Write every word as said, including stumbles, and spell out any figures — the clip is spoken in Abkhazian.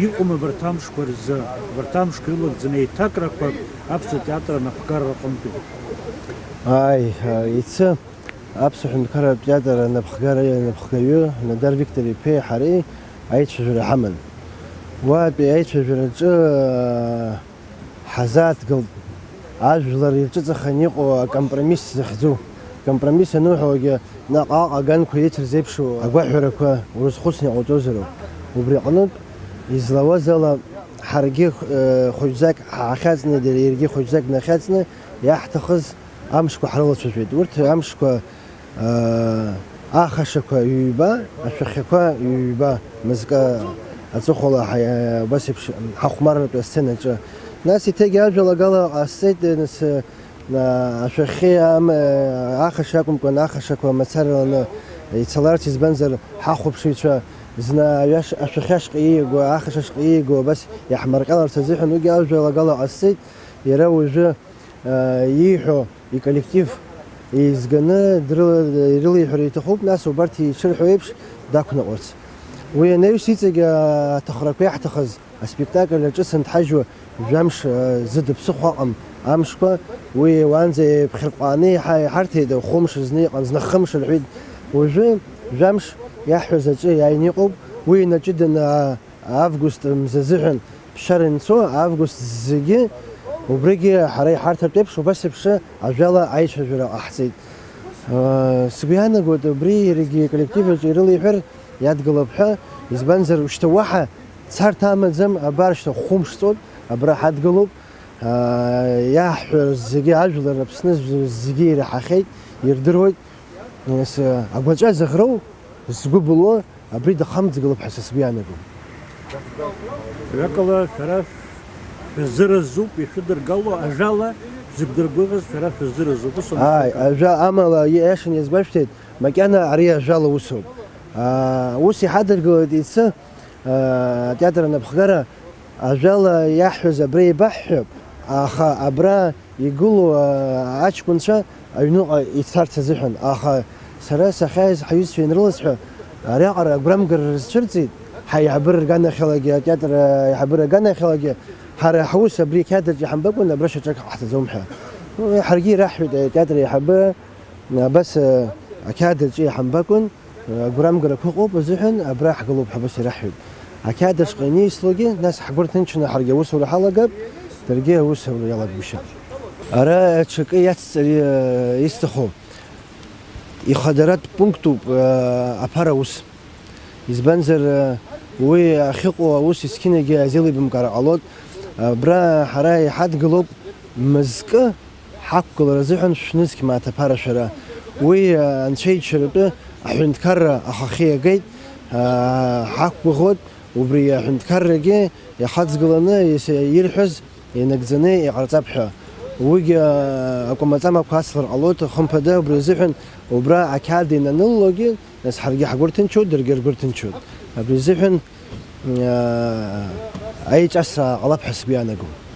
Иҟоума абарҭ амшқәа рзы, абарҭ амшқәа ирылагӡаны еиҭакрақәак аԥсуа театр анапхгара аҟынтәи? Ааи, ицы аԥсуа ҳәынҭқарратә театр анапхгара, анапхгаҩы Нодар Виктор-иԥеи ҳареи аицәажәара ҳаман. Уаатәи аицәажәараҿы ҳазааҭгылт ажәлар ирҿыҵаханы иҟоу акомпромисс захьӡу. Компромисс ануҳәогьы, наҟ-ааҟ аганқәа еицырзеиԥшу агәаҳәарақәа урызхәыцны иҟауҵозароуп. Убри аҟнытә, излауаз ала, ҳаргьы, э, хәыҷӡак ҳаахьаҵны, иаргьы хәыҷӡак днахьаҵны, иаҳҭахыз амшқәа ҳрылацәажәеит. Урҭ амшқәа Ахашақәа ҩба, ашәахьақәа ҩба, мызкы аҵыхәала ҳа-, убас еиԥш ҳахәмарратәы асценаҿы. Нас еиҭагьы ажәалагала ҟасҵеит, нас, ашәахьы ам-, ахаша акәымкәан, ахашақәа мацараланы ицаларц, избанзар, ҳахәаԥшыҩцәа зны аҩаш-, ашәахьы ашҟа ииаго, ахаша ашҟа ииаго абас иаҳмарҟьаларц азыҳәан уигьы ажәалагала ҟасҵеит, иара уажәы ииҳәо иколлектив еизганы дрыла-, ирылеиҳәар иҭахуп, нас убарҭ ишырҳәо еиԥш дақәныҟәарц. Уи анаҩс иҵегь аҭахрақәа иаҳҭахыз аспектакль аҿы санҭҳажьуа жәамш, а, зыда ԥсыхәа ыҟам амшқәа, уи уаанӡа еиԥхьырҟәааны иҳа-, иҳарҭеит, хәымш зны иҟан, зны хымш рҳәеит. Уажәы жәамш иаҳҳәаз аҿы иааины иҟоуп, уи инаҷыданы, а, август мза азыҳәан ԥсшьара анцо, август зегьы убригьы ҳара иҳарҭартә еиԥш убас еиԥш ажәала аицәажәара ҟаҳҵеит. Сгәы иаанагоит, убри иаргьы иколлектив аҿы ирылеиҳәар иадгылап ҳәа, избанзар, шьҭа уаҳа царҭа амаӡам, абар шьҭа хәымш ҵуеит, абра ҳадгылоуп, иаҳҳәара зегьы, ажәлар Аԥсны зегьы ираҳахьеит, ирдыруеит, агәаҵәа зыӷроу, згәы былуа, Абри дахамҵгылап ҳәа са сгәы иаанагом. Ҩакала, шәара шәзыразуп ишәыдыргало ажәала, шәзықәдыргәыӷыз шәара шәзыразуп, ус Ааи, амҳәакәа. Ажәа амала, иашан иазгәашәҭеит, макьана ари ажәала усоуп. Аа, ус иҳадыргылеит иацы, аа, атеатр анапхгара, ажәала иаҳҳәаз абра еибаҳҳәап, аха абра игылоу, аа, аҷкәынцәа аҩныҟа ицарц азыҳәан, аха сара сахьааиз ҳаҩызцәа ианрыласҳәа, ариаҟара агәрамгара рызцәырҵит, ҳаиҳабыра рганахьалагьы, атеатр аиҳабыра аганахьалагьы, ҳара ҳус абри ақьаад аҿы иҳамбакәан, абра шьаҿак ҳаҭаӡом ҳәа. Ҳаргьы ираҳҳәеит атеатр аиҳабы, абас, ақьаад аҿы иҳамбакәан, Агәрамгарақәа ыҟоуп азыҳәан абра ҳгылоуп ҳәа убас ираҳҳәеит. Ақьаад ашҟа инеислогьы, нас ҳгәы рҭынчны ҳаргьы аусура ҳалагап, даргьы аусура иалагәышьап. Ара аҽакы иацҵар, э, исҭаху, ихадаратә пунктуп, э, аԥара аус. Избанзар, э, уи ахьыҟоу аус есқьынагьы азеилибамкаара ҟалоит. Абра ҳара иҳадгылоуп мызкы, Ҳақәгылара азыҳәан шәнызқь мааҭ аԥара шәара. Уи, а, анцәа ичаратәы аҳәынҭқарра ахахьы иагеит, а, ҳақәгәыӷуеит, убри аҳәынҭқаррагьы иахаҵгыланы ис-, ирҳәаз инагӡаны иҟарҵап ҳәа. Уигьы, а, акәамаҵамақәа ацлар ҟалоит, хымԥада, убри азыҳәан убра ақьаад инаныллогьы, нас ҳаргьы ҳгәы рҭынчуеит, даргьы ргәы рҭынчуеит. Абри азыҳәан, а, аиҿасра ҟалап ҳәа сгәы иаанагом.